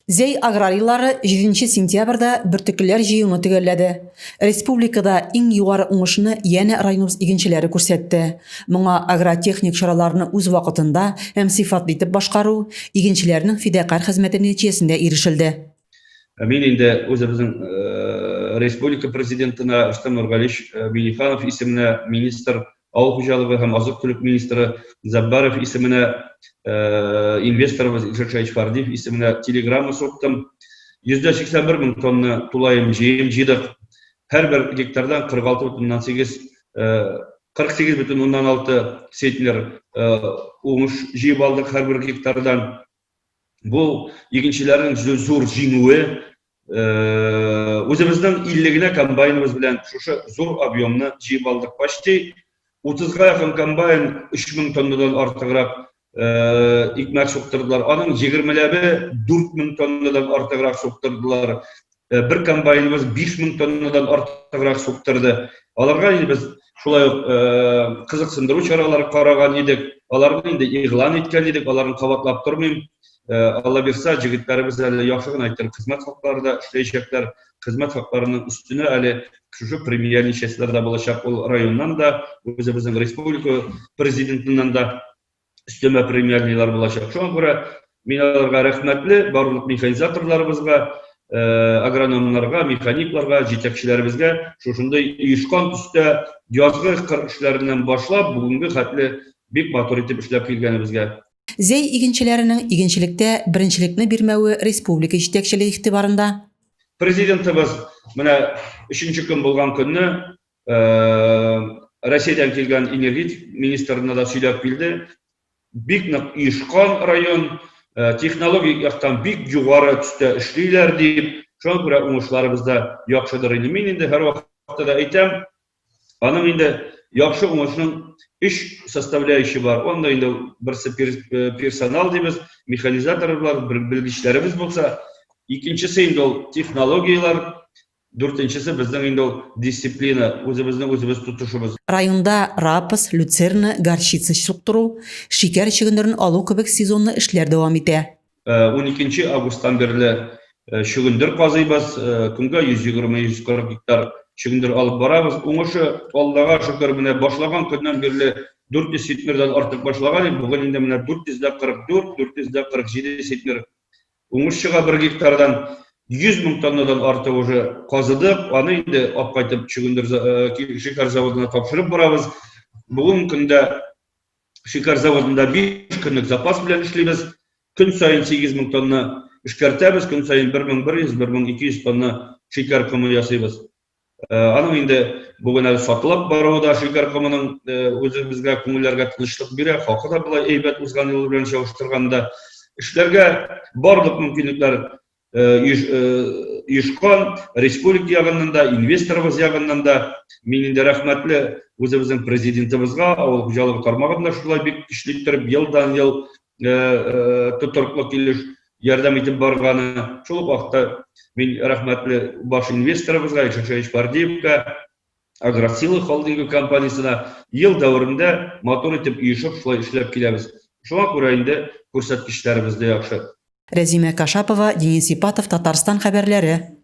Зәй аграрийлары җиденче сентябрьдә бөртеклеләр җыюны төгәлләде. Республикада иң югары уңышны янә районыбыз игенчеләре күрсәтте. Моңа агротехник чараларны үз вакытында һәм сыйфатлы итеп башкару, игенчеләрнең фидакарь хезмәте нәтиҗәсендә ирешелде. Мин инде үзебезнең республика Президентына Рөстәм Нургалиевич Миңнеханов исеменә, министр Авыл хуҗалыгы һәм азык-төлек министры Заббаров исеменә, инвесторыбыз Илшат Шаевич Фардиев исеменә телеграмма суктым. 181 мең тонна тулаем җыем җыйдык. Һәрбер гектардан 46,8 48,6 центнер уңыш җыеп алдык һәрбер гектардан. Бу игенчеләрнең зур җиңүе. Үзебезнең 50 генә комбайныбыз белән шушы зур объемны җыеп алдык. Почти 30-га якын комбайн 3000 тоннадан артыграк икмәк суктырдылар. Аның 20-ләбе 4000 тоннадан артыграк суктырдылар. Бер комбайныбыз 5000 тоннадан артыграк суктырды. Аларга инде без шулай ук кызыксындыру чаралары караган идек. Аларны инде игълан иткән идек, аларны кабатлап тормыйм. Алла бирса, җегетләребез әле яхшы гына итеп хезмәт хаклары да эшләячәкләр. Хезмәт хакларының өстенә әле шушы премиальный частьлар да булачак. Ул районнан да, үзебезнең республика президентыннан да өстәмә премиальныйлар булачак. Шуңа күрә мин аларга рәхмәтле, барлык механизаторларыбызга, агрономнарга, механикларга, җитәкчеләребезгә шушындый оешкан төстә язгы кыр эшләреннән башлап бүгенге хәтле бик матур итеп эшләп килгәнебезгә. Зәй игенчеләренең игенчелектә беренчелекне бирмәве республика җитәкчелеге игътибарында. Президентыбыз менә өченче көн булган көнне Россиядән килгән энергетик министрына да сөйләп килде. Бик нык оешкан район, технологик яктан бик югары төстә эшлиләр дип, шуңа күрә уңышларыбыз да яхшыдыр инде. Мин инде һәрвакытта да әйтәм, Аның инде яхшы уңышның өч составляющий бар. Анда инде берсе э, персонал дибез, механизаторлар, белгечләребез булса, икенчесе инде ул технологияләр, дүртенчесе безнең инде ул дисциплина, үзебезне үзебез тотышыбыз. Районда рапс, люцерна, горчица суктыру, шикәр чөгендерен алу кебек сезонлы эшләр дәвам итә. 12 августтан бирле чөгендер казыйбыз. Көнгә 120-140 гектар чөгендер алып барабыз. Уңышы, Аллага шөкер, менә башлаган көннән бирле 400 центнердан артык башлаган идек. Бүген инде менә 444, 447 центнер уңыш чыга бер гектардан. 100 мең тоннадан артык уже казыдык. Аны инде алып кайтып чөгендер шикәр заводына тапшырып барабыз. Бүгенге көндә Шикәр заводында 5 көнлек запас белән эшлибез. Көн саен 8000 тонна эшкәртәбез, көн саен 1100-1200 тонна шикәр комы ясыйбыз. Э, аның инде бүген әле сатылып баруы да шикәр комының э, үзебезгә күңелләргә тынычлык бирә, хакы да болай әйбәт узган ел белән чагыштырганда. Эшләргә барлык мөмкинлекләр оешкан республика ягыннан да, инвесторыбыз ягыннан да мин инде рәхмәтле үзебезнең президентыбызга, авыл хуҗалыгы тармагында шулай бик көчле иттереп елдан-ел тотрыклы килеш ярдәм итеп барганы. Шул ук вакытта мин рәхмәтле баш инвесторыбызга Илшат Шәевич Бардиевка, Агросила холдингы компаниясенә ел дәверендә матур итеп оешып шулай эшләп киләбез. Шуңа күрә инде күрсәткечләребез дә яхшы. Рәзимә Кашапова, Денис Ипатов, Татарстан хәбәрләре.